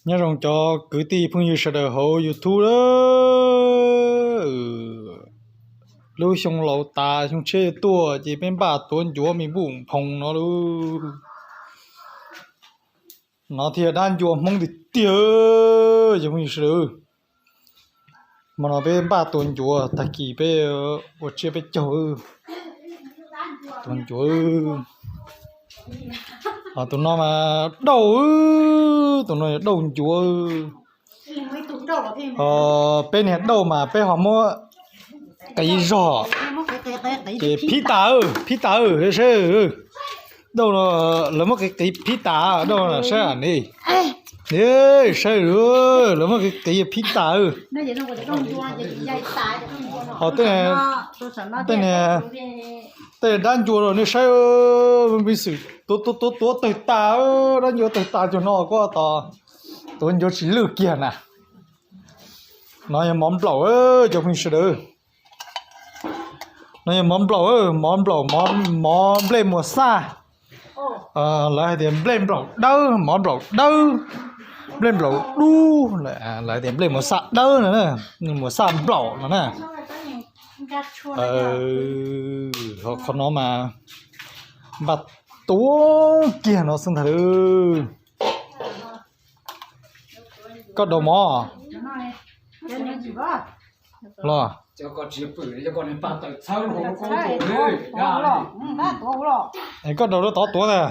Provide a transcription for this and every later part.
Nyob zoo cov kwv tij phooj ywg sawv daws hauv YouTube lawm. Lub xyoo laus tas xyoo tshiab yuav tuaj ces peb npaj tuav ncuav me npuj phoo no lauj. No thiaj dab ncua Hmoob tiag tiag, cov phooj ywg sawv daws. Hmo no peb npaj tuav ncuav, tag kis peb ua tsiab peb caug. Tuav ncuav. Ho tus no mas dauj, tus no yog dauj ncuav. Ho peb niag dauj mas peb ho muab qiv zog, ces phib tas, phib tas, saib, dauj no lawv muab qiv qiv phib tas, dauj no saib ni, saib, lawv muab qiv qiv phib tas. Ho tej, tej dab ncua no nej saib, me xwm tuav tuav tuav tawg tas, dab ncua tawg tas cuag no kuj tos tuav ncuav tsis lwj kiag na. No yog mov nplaum, cov phooj ywg sawv daws. No yog mov nplaum, mov nplaum, mov nplej muas xaj. Lawv hais tias nplej nplaum dawb, mov nplaum dawb, nplej nplaum dub, lawv hais tias nplej muas xaj dawb no, muas xaj nplaum no na. Ho qhov no mas npaj tuav kiag no xwb ntag. Koj daus mov los? Es koj daus rau tod tuav ntag.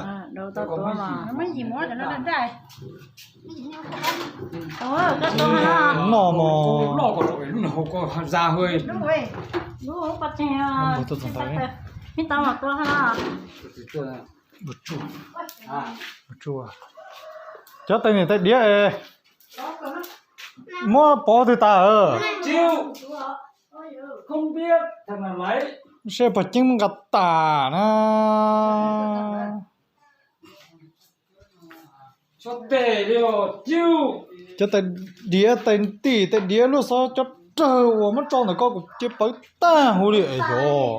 Noj mov. Cov tais niam tais diav, muab pov twg tas? Seb pog ceeb muab nqa tas na. Cov tais diav tais tim tais diav luaj xov cov rawg uas muab tso ntawm ko kuv cia pawv tag huv li es xyov.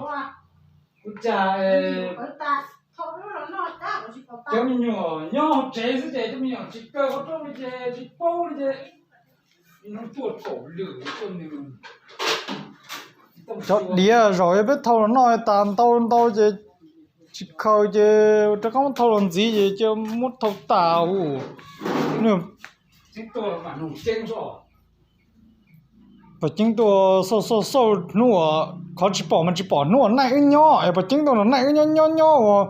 Cov me nyuam nyob hauv tsev xwb ces cov me nyuam tsis kaw qhov rooj li ces tsis paub li ces tuaj kaum lwm tuaj nws. Cov diav zaum peb thau los noj tas ntau ntau ces tsis khaws ces rov qab muab thau los ntxiv ces cia muab thau tas hu. Pog ceeb tuaj xauj xauj xauj hnub uas qhov tsis pom mas tsis pom hnub uas Naij wb nyob es pog ceeb tuaj los Naij wb nyob nyob nyob uas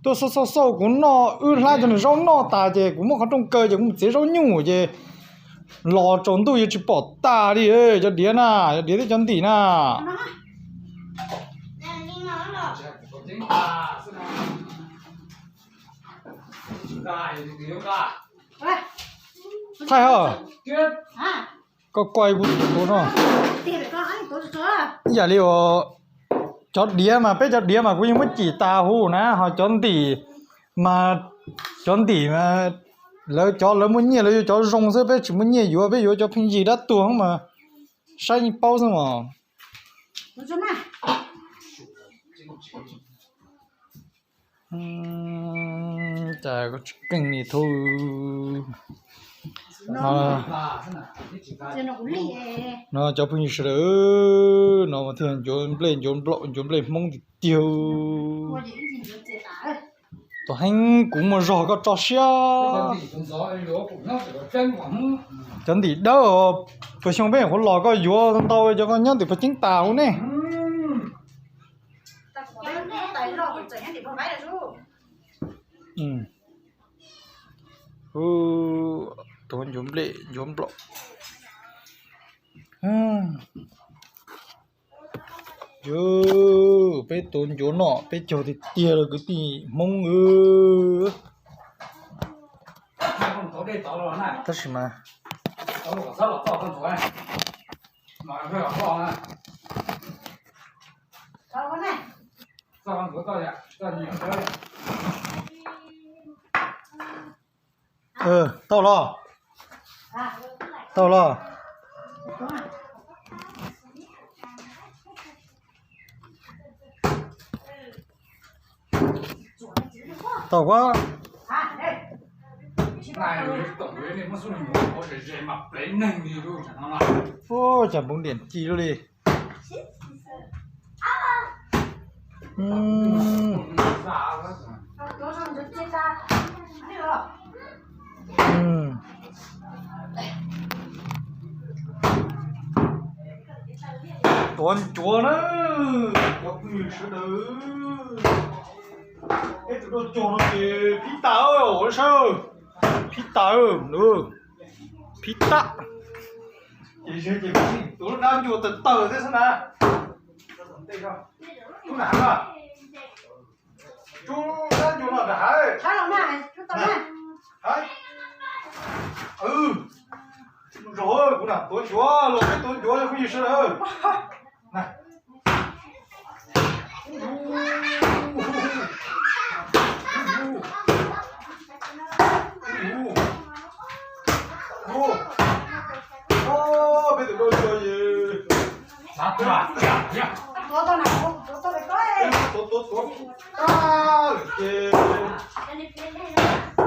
tuaj xauj xauj xauj kuv noj wb hlab cov nws zaub noj tas ces kuv muab qhov rooj kaw ces kuv mus txiav zaub nyuj ces los tsaus ntuj yuav tsis pom tas li. Cov diav na, cov diav thiab cov ntim na. Thaij hos, koj kuaj kuv tus no. Ib yam li cov diav mas peb cov diav mas kuv yeej muab cim tas huv na, ho cov ntim mas, cov ntim mas lawv cov lawv muaj nyiaj lawv yuav cov zoo xwb, peb tsis muaj nyiaj yuav, peb yuav cov pheej yig dab tuag mas saib yeej paub xwb mas. Cas tsis keej li thu. No cov phooj ywg sawv daws, no mas thiaj ncuav nplej ncuav nplaum ncuav nplej Hmoob tiag tiag. Tus heev kuv muaj zog koj tso siab. Cov ntim dawb, puas xyoo peb nyuam qhuav los koj yuav ntau cov koj nyob tim pog ceeb tas huv ne. Tuav ncuav nplej ncuav nplaum. Yus, peb tuav ncuav noj peb caug tiag tiag los kwv tij Hmoob. Tab sis mas tau los, tau los. Tau kuab. Ua cas npoo diam ci luaj li. Tuav ncuav na, cov phooj ywg sawv daws. Peb tus dua cuag no ces phib tas ua saib, phib tas, phib tas. Ces tuav lub dab ncua tawg tawg thiab xwb na. Lub na, tsub dab ncua no rau hauv. Zog, kuv na tuav ncuav los peb tuav ncuav phooj ywg sawv daws. Peb tus dua cuag ces tuav, tuav, tuav, tuav, tuav lawm ces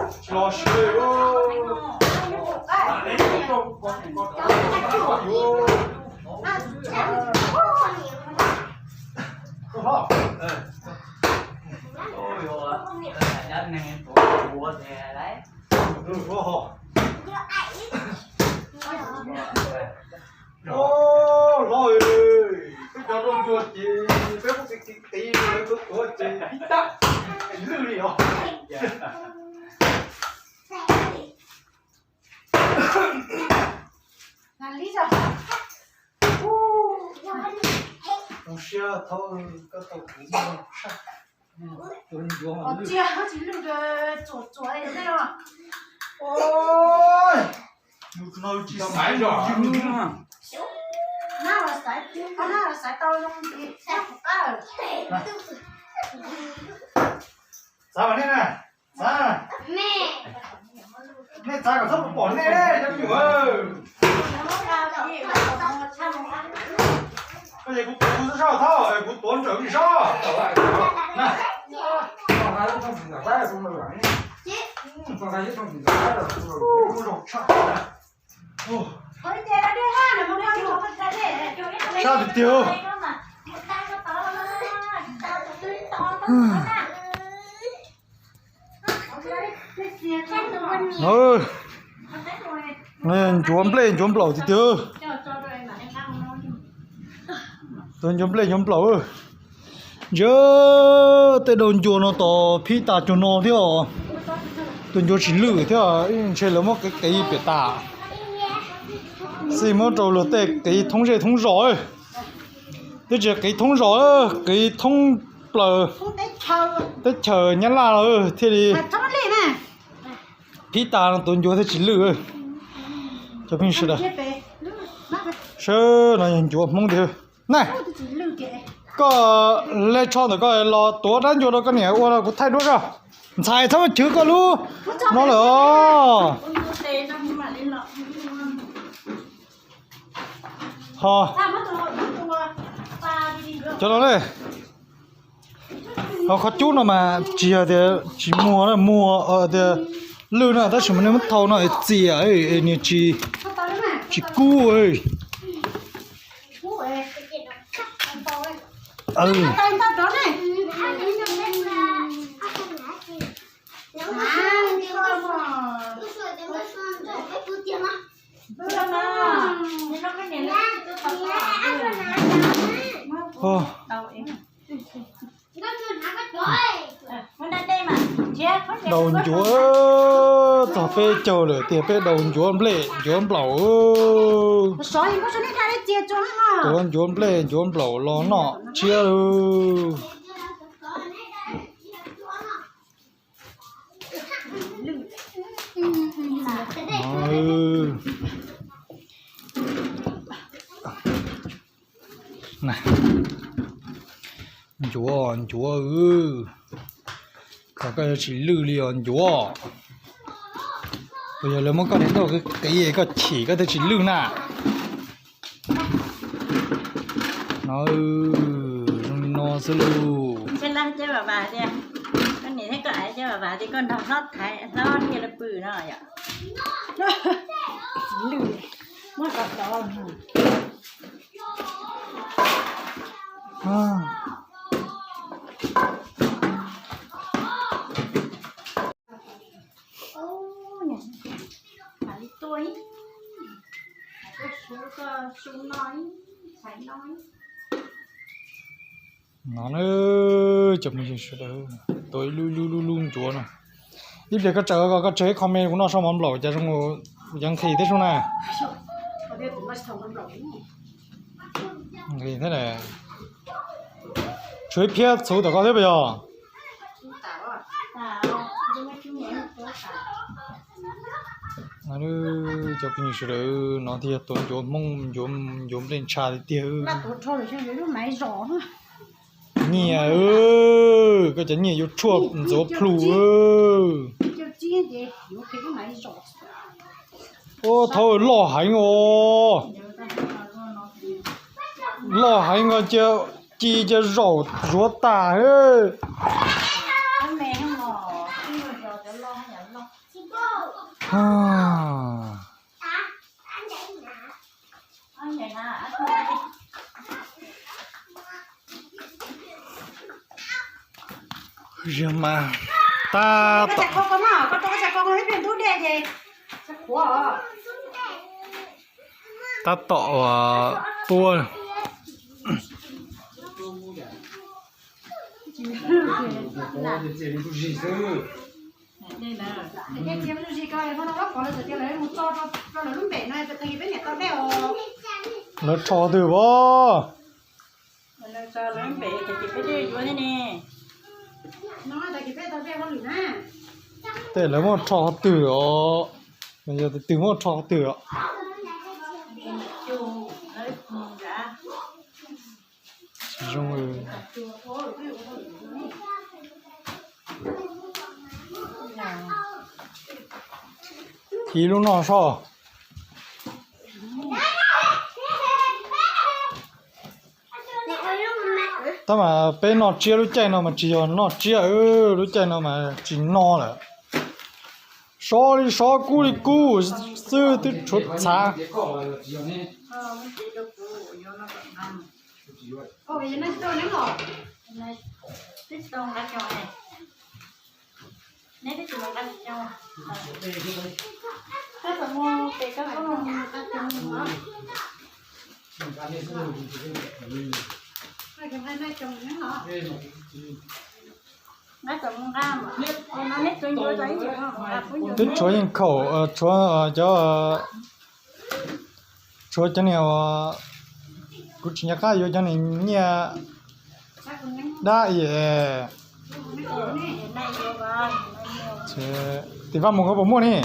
tsis los siv li. Hlob, peb cov dua ncuav ces peb muab tiv tiv tiv lawv tuav tuav ces phib tas, tsis lwj li os. Zoo siab thaum koj tau kuv. Tsis lwj, tsis xaiv, xaiv tau zoo li. Xav mas nej na, xav. Nej xav kom txhob pom nej cov me nyuam. Koj ces kuv tuav kuv xwb sab thaub, kuv tuav ntsawm wb sab. Sab tiag tiag. Ncuav nplej ncuav nplaum tiag tiag. Tuav ncuav nplej ncuav nplaum. Ntsia tej daus ncuav no tos phib tas cuag no thiab os. Tus ncuav tsis lwj thiab, ntshe lawv muab qiv qiv pem tas. Xij muab rau luag tej qiv thoob zej thoob zos. Twb tsis qiv thoob zos, qiv thoob plaws teb chaws Nyab Laj los thiaj li phib tas no tus ncuav thiaj tsis lwj. Cov phooj ywg sawv daws, sawv no yog ncuav Hmoob tiag. Na, koj hle tsho ntawm koj los tuav dab ncua rau koj niam ua no kuv thaij duab zog. Ntxhais txhob chwv koj lub no lawm os. Ho cov no ne, ho qhov cub no mas tsis yog tias tsis muag, muag tias lwj na, tab sis mas nej muab thau no es txias es nws tsis kub. Daus ncuav txog peb caug lawm tiag, peb daus ncuav nplej ncuav nplaum. Tuav ncuav nplej ncuav nplaum los noj tshiab. Ncuav, ncuav, kom koj yuav tsis lwj li os ncuav. Puas yog lawv muab koj niam nrauj qiv qiv koj chim koj thiaj tsis lwj na? No, zoo li no xwb lauj. Niam thiab koj aiv cov vam tias koj nrog hlob thaiv hlob niam lawv pw no yom. Muab kov tod. No na, cov phooj ywg sawv daws, tua ib lub lub lub lub ncuav no. Ib pliag koj tsawm ko koj tseg ib comment kuv noj soj mov nplaum cas zoo, kuv cov nqhis thiab sub na. Nqhis thiab, tshuav ib phiab txhuv tom koj thiab puas yog? Cov phooj ywg sawv daws, no thiaj yog tua ncuav Hmoob, ncuav nplej ntsha tiag tiag. Nyiaj, koj cov nyiaj yuav tshuaj ntxuav plhu. Ua thaub loj heev os. Loj heev os, cia ci cia zaum zuav tas. Tab tom, tab tom tua. Lawv rho twg os? Tej lawv muab rho qhov twg os? Yog tus twg muab rho qhov twg os? Tsis zoo. Ib lub noj soj. Tab mas peb noj tsiab lub caij no mas tsis yog noj tsiab, lub caij no mas tsis no lawm. Sov li sov, kub li kub xwb, twb tshuav txhav. Twb tshuav yeej khaum, tshuav cov, tshuav cov niag, kuv tsis nco qab yuav cov niag nyiaj dab es. Tim Vaj Mus koj puas muaj ne?